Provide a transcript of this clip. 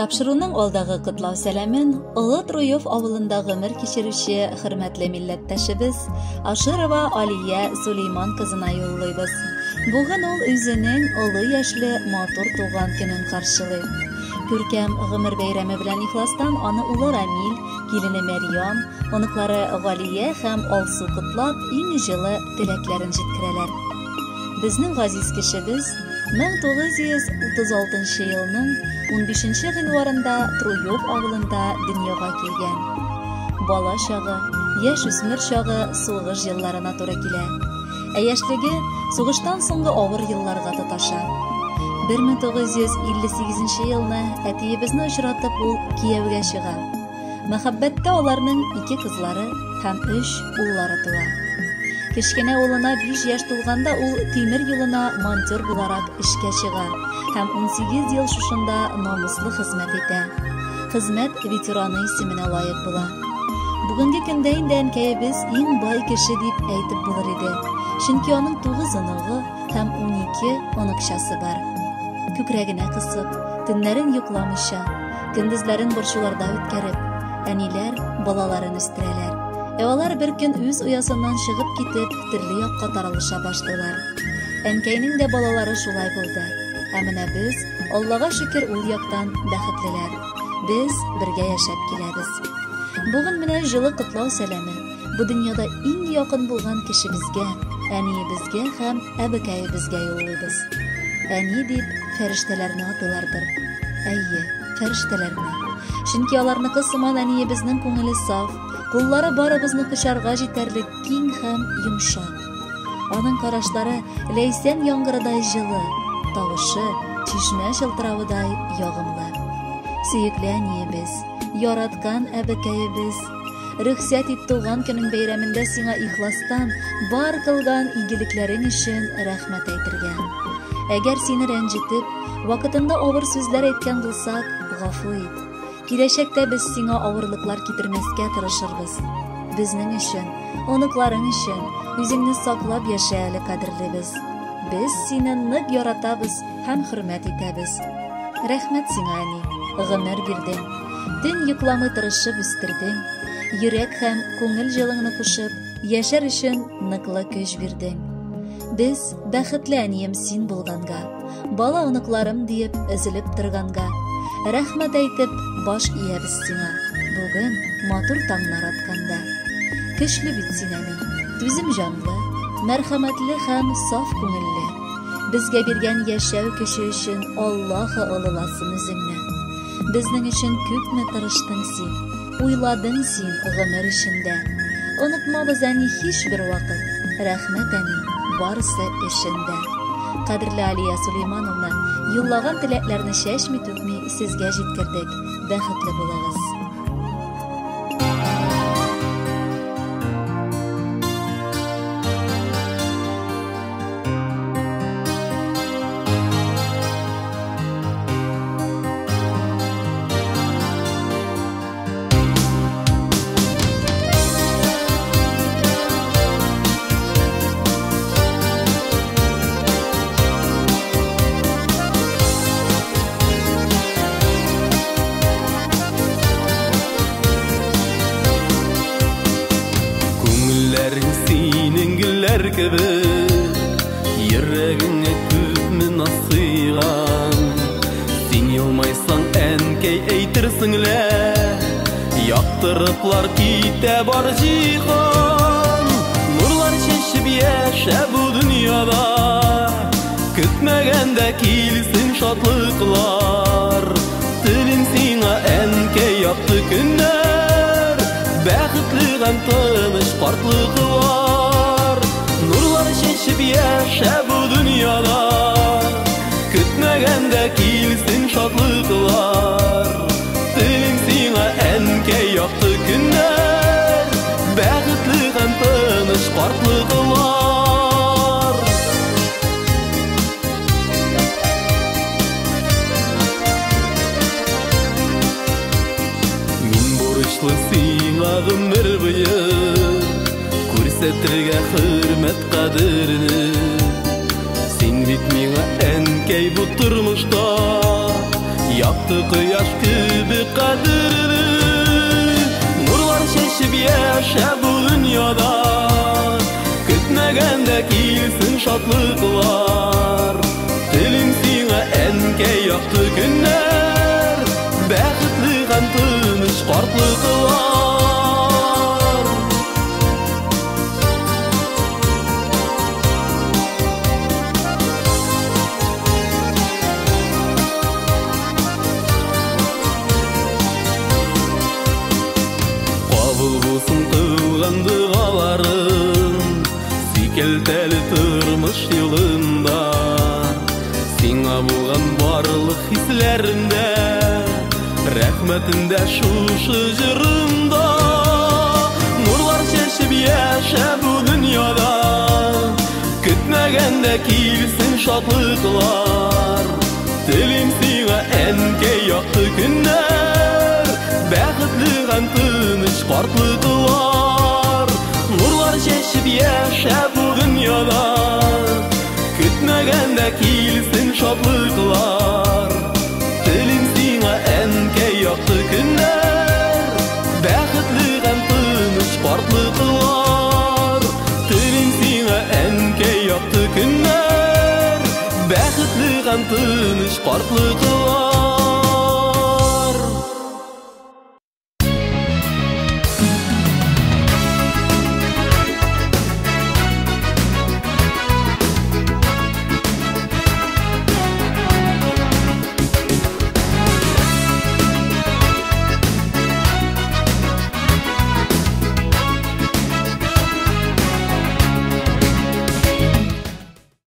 Тапшыруның алдагы котлау сәламен Олы Труев авылында гомер кичерүче хөрмәтле милләттәшебез Аширова Алия Сулейман кызына юллыйбыз. Бүген ул үзенең олы яшьле матур туган көнен каршылый. Күркәм гомер бәйрәме белән ихластан аны улы Рамил, килене Мәрьям, оныклары Галия һәм Алсу котлап, иң җылы теләкләрен җиткерәләр. Безнең газиз кешебез 1936 елның 15 гыйнварында Труев авылында дөньяга килгән. Бала чагы, яшь үсмер чагы сугыш елларына туры килә. Ә яшьлеге сугыштан соңгы авыр елларга тоташа. 1958 елны әтиебезне очратып ул кияүгә чыга. Мәхәббәттә аларның ике кызлары һәм өч уллары туа. Кечкенә улына 5 яшь тулганда ул тимер юлына монтер буларак эшкә чыга һәм 18 ел шушында намуслы хезмәт итә. Хезмәт ветераны исеменә лаек була. Бүгенге көндә инде әнкәебез иң бай кеше дип әйтеп булыр иде. Чөнки аның 9 оныгы һәм 12 оныкчасы бар. Күкрәгенә кысып, төннәрен йокламыйча, көндезләрен борчуларда үткәреп, әниләр балаларын үстерәләр. Ә алар бер көн үз оясыннан чыгып китеп, төрле якка таралыша башлыйлар. Әнкәйнең дә балалары шулай булды. Ә менә без, Аллага шөкер, ул яктан бәхетлеләр. Без бергә яшәп киләбез. Бүген менә җылы котлау сәламе бу дөньяда иң якын булган кешебезгә, әниебезгә һәм әбекәебезгә юллыйбыз. Әни дип фәрештәләрне атыйлардыр. Әйе, фәрештәләрне. Чөнки аларныкы сыман әниебезнең күңеле саф, куллары барыбызны кочарга җитәрлек киң һәм йомшак. Аның карашлары ләйсән яңгырыдай җылы, тавышы чишмә чылтыравыдай ягымлы. Сөекле әниебез, яраткан әбекәебез, рөхсәт ит туган көнең бәйрәмендә сиңа ихластан бар кылган игелекләрең өчен рәхмәт әйтергә. Әгәр сине рәнҗетеп, вакытында авыр сүзләр әйткән булсак, гафу ит. Киләчәктә без сиңа авырлыклар китермәскә тырышырбыз. Безнең өчен, оныкларың өчен үзеңне саклап яшә әле, кадерлебез. Без сине нык яратабыз һәм хөрмәт итәбез. Рәхмәт сиңа, әни, гомер бирдең. Төн йокламый тырышып үстердең. Йөрәк һәм күңел җылыңны кушып, яшәр өчен ныклы көч бирдең. Без бәхетле әнием син булганга, бала оныкларым диеп өзелеп торганга, рәхмәт әйтеп баш иябез сиңа, бүген матур таңнар атканда. Көчле бит син, әни, түзем җанлы, мәрхәмәтле һәм саф күңелле. Безгә биргән яшәү көче өчен Аллаһы олыласын үзеңне. Безнең өчен күпме тырыштың син, уйладың син гомер эчендә. Онытмабыз, әни, һичбер вакыт. Рәхмәт, әни, барысы өчен дә. Кадерле Алия Сулеймановна, юллаган теләкләрне чәчми түкми сезгә җиткердек. Бәхетле булыгыз. Күңелләрең синең гөлләр кебек, йөрәгеңә күпме наз сыйган. Син елмайсаң, әнкәй, әйтерсең лә, яктырыплар китә бар җиһан. Нурлар чәчеп яшә бу дөньяда, көтмәгәндә килсен шатлыклар. Телим сиңа, әнкәй, якты көннәр, бәхетле һәм тыныч картлыклар. Нурлар чәчеп яшә бу дөньяда, көтмәгәндә килсен шатлыклар. Телим сиңа, әнкәй, якты көннәр, бәхетле һәм тыныч картлыклар. Мин бурычлы сиңа гомер буе, күрсәтергә хөрмәт кадерне. Син бит миңа, әнкәй, бу тормышта Якты кояш кебек кадерле, нурлар чәчеп яшә бу дөньяда. Көтмәгәндә килсен шатлыклар. Телим сиңа, әнкәй, якты көннәр, бәхетле һәм тыныч картлыклар. Кабул булсын кылган догаларың, сикәлтәле тормыш юлында. Сиңа булган барлык хисләремдә, рәхмәтемдә шушы җырымда. Нурлар чәчеп яшә бу дөньяда, көтмәгәндә килсен шатлыклар. Телим сиңа, әнкәй, якты көннәр, бәхетле һәм тыныч картлыклар. Нурлар чәчеп яшә бу дөньяда, көтмәгәндә килсен шатлыклар. Телим сиңа, әнкәй, якты көннәр, бәхетле һәм тыныч картлыклар. Телим сиңа, әнкәй, якты көннәр, бәхетле һәм тыныч картлыклар.